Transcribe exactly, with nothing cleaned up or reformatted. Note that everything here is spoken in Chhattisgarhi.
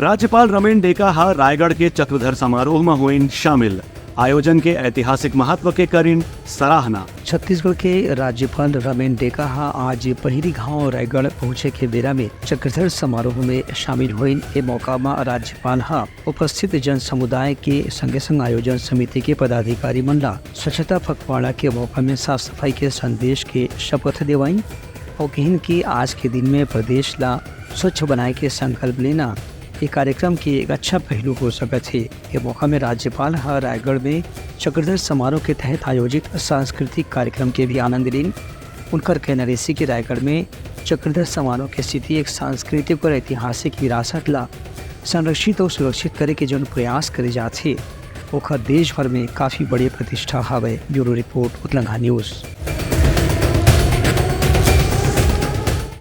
राज्यपाल रमेन डेका ह रायगढ़ के चक्रधर समारोह म होइन शामिल। आयोजन के ऐतिहासिक महत्व के करिन सराहना। छत्तीसगढ़ के राज्यपाल रमेन डेका ह आज पहिरी घांव रायगढ़ पहुंचे के बेरा में चक्रधर समारोह में शामिल होइन। ए मौका म राज्यपाल ह उपस्थित जन समुदाय के संगे संग आयोजन समिति के पदाधिकारी मन ला स्वच्छता पखवाड़ा के मौका में साफ सफाई के संदेश के शपथ देवाइन। अउ कहिन कि आज के दिन में प्रदेश ला स्वच्छ बनाए के संकल्प लेना ये कार्यक्रम के एक अच्छा पहलू हो सकत हे। ये मौका में राज्यपाल ह रायगढ़ में चक्रधर समारोह के तहत आयोजित सांस्कृतिक कार्यक्रम के भी आनंद लीन। उनकर कहना रहिसे कि रायगढ़ में चक्रधर समारोह के स्थिति एक सांस्कृतिक और ऐतिहासिक विरासत ला संरक्षित और सुरक्षित करे के जौन प्रयास करे जात हे, ओखर देश भर में काफी बड़े प्रतिष्ठा हवय। ब्यूरो रिपोर्ट, उतलंघा न्यूज।